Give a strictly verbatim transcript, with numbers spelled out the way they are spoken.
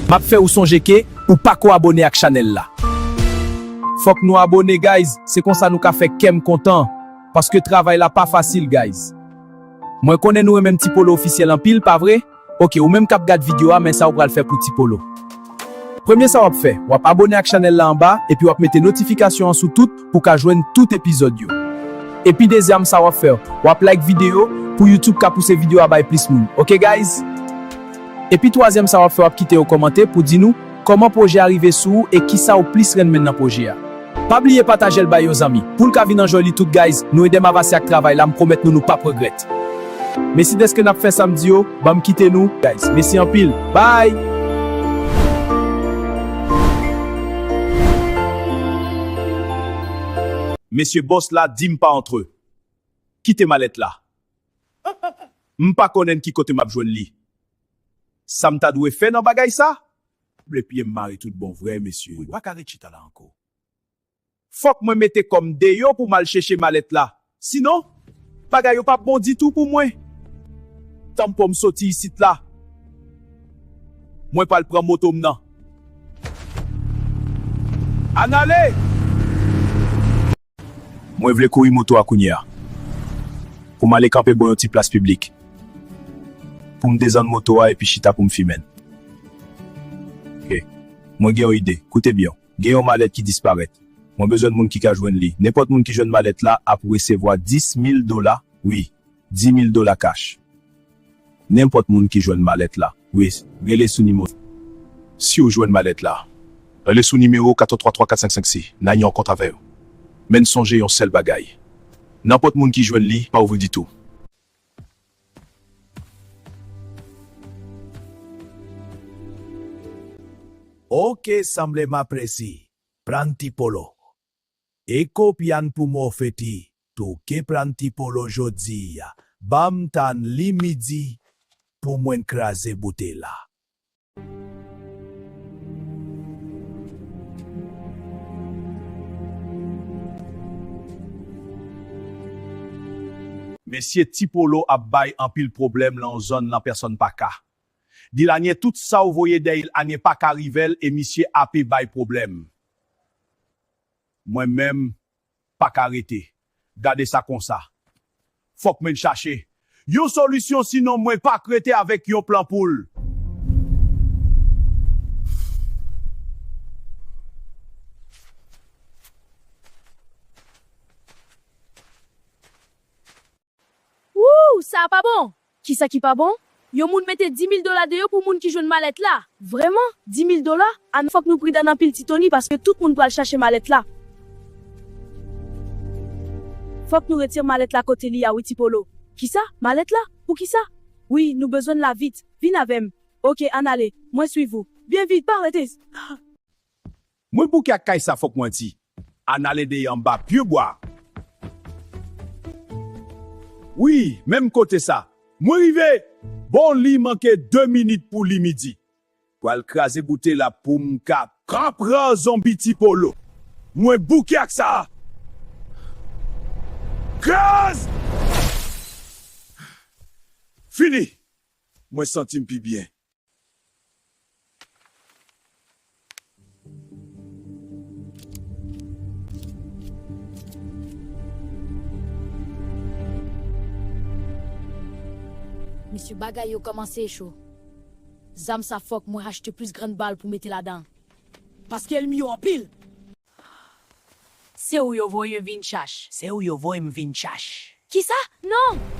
M ap fè ou sonje ke ou pako abone ak chanèl la. Fòk nou abone, guys, se konsa nou ka fè kè m kontan, paske travay la pa fasil, guys. Mwen konnen nou renmen m Ti Polo Ofisyèl anpil, pa vre? Oke, ou menm k ap gad videyo a, men sa ou pral fè pou Ti Polo. Premye sa w ap fè, w ap abone ak chanèl la anba, epi w ap mete notifikasyon an sou tout pou w ka jwenn tout epizòd yo. Epi dezyèm sa w ap fè, w ap like videyo pou YouTube ka pouse videyo a bay plis moun. Oke, guys? Epi twazyèm sa w ap fè, w ap kite yon kòmantè pou di nou kòman pwojè a rive sou ou e kisa ou plis renmen nan pwojè a. Pa bliye pataje l bay yon zanmi pou l ka vin anjòy li tou, guys. Nou ede m avanse ak travay la, m pwomèt nou, nou p ap regrèt. Mesi dèske n ap fè sa m di yo, ban m kite nou, guys. Mesi anpil. Bye! Mesye bòs la di m pa antre. Kite malèt la. M pa konnen ki kote m ap jwenn li. Sa m ta dwe fè nan bagay sa? Lè pye m mare tout bon vre, mesye. Wi, pa ka ret chita la ankò. Fòk mwen mete kò m deyò pou m al chèche malèt la. Sinon, bagay yo p ap bon ditou pou mwen. Tanpon m soti isit la. Mwen pral pran moto m nan. Ann ale! Mwen vle kouri moto a kounye a. Pou m ale kanpe bò yon ti plas piblik. Pou m desann moto a epi chita pou m fimen. Oke. Mwen gen yon ide. Koute byen. Gen yon malèt ki disparèt. Mwen bezwen moun ki ka jwenn li. Nenpòt moun ki jwenn malèt la ap resevwa dis mil dola. Wi, dis mil dola kach. Nenpòt moun ki jwenn malèt la. Wi, rele sou nimewo. Si w jwenn malèt la, rele sou nimewo katòz twa twa kat senk senk si n a yon kont avè yo. Men sonje yon sèl bagay. Nenpòt moun ki jwenn li, pa ouvri ditou. Oke, sanble m ap resi. Pran Ti Polo. Eko pyan pou mò feti, tou ke pran Ti Polo jodi a, ban m tann li midi pou mwen kraze boutèy la. Mesye Ti Polo ap bay anpil pwoblèm lan yon zòn lan pèsonn pa ka. Di l anyen tout sa w voye dèyè l, anyen pa ka rive l e misye ape bay pwoblèm. Mwen menm, pa ka rete. Gade sa konsa. Fòk mwen chache yon solisyon, sinon mwen pa k rete avèk yon plan pou l. Wouw, sa a pa bon! Kisa ki pa bon? Yon moun mete dis mil dola deyò pou moun ki jwenn malèt la. Vrèman? Dis mil dola? Ann, fòk nou pridan anpil, Ti Toni, paske tout moun pral chache malèt la. Fòk nou retire malèt la kote li a, wi, Ti Polo. Kisa? Malèt la? Poukisa? Wi, nou bezwen l la vit. Vin avè m. Oke, ann ale. Mwen swiv ou. Byen vit, pa rete. Mwen bouke ak kay sa, fòk mwen di. Ann ale dèyè anba pye bwa. Wi, menm kote sa. Mwen rive! Bon, li manke de minit pou li midi. Pral kraze boutèy la pou m ka pran, pran zonbi Ti Polo. Mwen bouke ak sa. Kraz! Fini! Mwen santi m pi byen. Mesye, bagay yo kòmanse cho. Zam sa fòk mwen achte plis grenn bal pou mete ladan. Paske ènmi yo anpil. Se ou yo voye m vin chache. Se ou yo voye m vin chache. Kisa? Non!